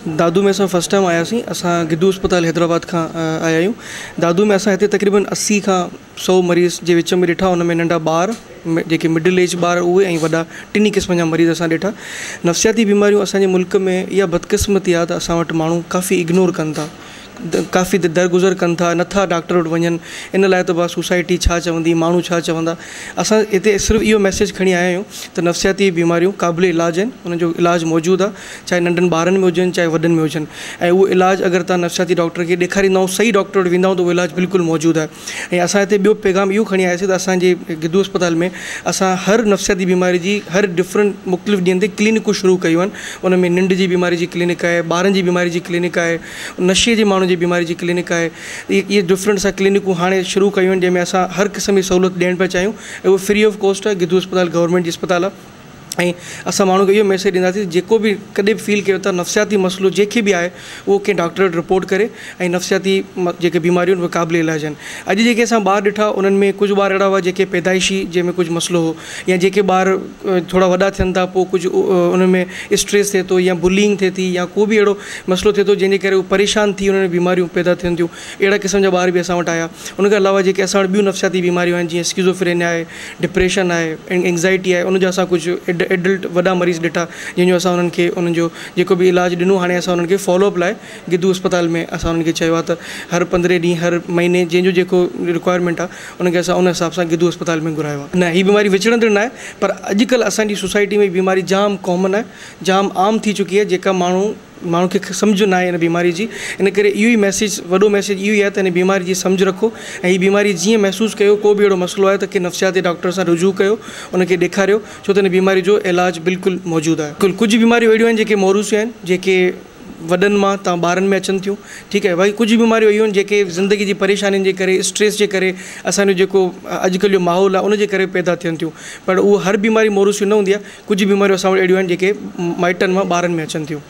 دادو ۾ اسان first time آياسين اسان گدو اسپتال حيدرآباد کان آيا آهيون دادو ۾ اسان هتي تقريبن 80 کان 100 مريض جي وچ ۾ ڏٺا ان ۾ ننڍا ٻار جيڪي مڊل ايج ٻار اهي ۽ وڏا ٽنهي قسمن جا مريض اسان ڏٺا. نفسياتي بيماريون اسان جي ملڪ ۾ اها بدقسمتي آهي ته اسان وٽ ماڻهو ڪافي اگنور ڪن ٿا ڪافي درگذر ڪن ٿا نٿا ڊاڪٽر وٽ وڃن ان لاء ته بس سوسائٽي ڇا چوندي ماڻهو ڇا چوندا اسان هتي صرف اهو ميسيج کڻي آيا آهيون ته نفسياتي بيماريون قابل علاج آهن انهن جو علاج موجود آهي چاهي ننڍن ٻارن ۾ هجن چاهي وڏن ۾ هجن ۽ اهو علاج اگر توهان نفسياتي ڊاڪٽر کي ڏيکاريندا ۽ صحيح ڊاڪٽر وٽ ويندا ته اهو علاج بلڪل موجود آهي ۽ اسان هتي ٻيو پيغام اهو کڻي آياسين ته اسان جي گدو اسپتال ۾ اسان هر نفسياتي بيماري جي هر ڊفرنٽ مختلف ڏينهن تي ڪلينڪون شروع ڪيون آهن ان ۾ ننڊ جي بيماري جي ڪلينڪ آهي ٻارن جي بيماري جي ڪلينڪ آهي نشي جي ماڻهن جي بيماري جي ڪلينڪ آهي اهي ڊفرنٽ اسان ڪلينڪون هاڻي شروع ڪيون آهن جنهن ۾ اسان هر قسم جي سهولت ڏيڻ پيا چاهيون ۽ اهو فري آف ڪاسٽ آهي گدو اسپتال گورنمينٽ جي اسپتال آهي ۽ اسان ماڻهن کي اهو ميسيج ڏينداسين جيڪو به ڪڏهن به فيل ڪيو ٿا نفسياتي مسئلو جنهن کي به آهي اهو ڪنهن ڊاڪٽر وٽ رپورٽ ڪري ۽ نفسياتي جيڪي بيماريون آهن اهي قابل علاج آهن. اڄ جيڪي اسان ٻار ڏٺا انهن ۾ ڪجهه ٻار اهڙا هئا جيڪي پيدائشي جنهن ۾ ڪجهه مسئلو هو يا جيڪي ٻار ٿورا وڏا ٿين ٿا پوء ڪجهه انهن ۾ اسٽريس ٿئي ٿو يا بلينگ ٿئي ٿي يا ڪو به اهڙو مسئلو ٿئي ٿو جنهن جي ڪري هو پريشان ٿي انهن ۾ بيماريون پيدا ٿين ٿيون اهڙا قسم جا ٻار به اسان وٽ آيا ان کان علاوه جيڪي اسان وٽ ٻيون نفسياتي بيماريون آهن جيئن اسڪيزوفرينيا آهي ڊپريشن آهي اينگزائٽي آهي ان جا اسان ڪجهه ايڊلٽ وڏا مريض ڏٺا جنهن جو اسان انهن کي انهن جو جيڪو به علاج ڏنو هاڻي اسان انهن کي فالو اپ لاء گدو اسپتال ۾ اسان انهن کي چيو آهي ته هر 15 ڏينهن هر مهيني جنهن جو جيڪو رڪوائرمينٽ آهي ان کي اسان ان حساب سان گدو اسپتال ۾ گهرايو آهي. نه هي بيماري وچڙندڙ ناهي پر اڄڪلهه اسان جي سوسائٽي ۾ بيماري جام ڪامن آهي جام عام ٿي چڪي آهي جيڪا ماڻهو ماڻهن کي سمجهه ناهي ان بيماري جي ان ڪري اهو ئي ميسيج وڏو ميسيج اهو ئي آهي ته ان بيماري جي سمجهه رکو ۽ هي بيماري جيئن محسوس ڪيو ڪو به اهڙو مسئلو آهي ته ڪنهن نفسياتي ڊاڪٽر سان رجوع ڪيو ان کي ڏيکاريو ڇو ته ان بيماري جو علاج بلڪل موجود آهي ڪجهه بيماريون اهڙيون آهن جيڪي موروثي آهن جيڪي وڏن مان تان ٻارن ۾ اچن ٿيون ٺيڪ آهي باقي ڪجهه بيماريون اهڙيون آهن جيڪي زندگي جي پريشانين جي ڪري اسٽريس جي ڪري اسان جو جيڪو اڄڪلهه جو ماحول آهي ان جي ڪري پيدا ٿين ٿيون پر اهو هر بيماري موروثي نه هوندي آهي ڪجهه بيماريون اسان وٽ اهڙيون آهن جيڪي مائٽن مان ٻارن ۾ اچن ٿيون.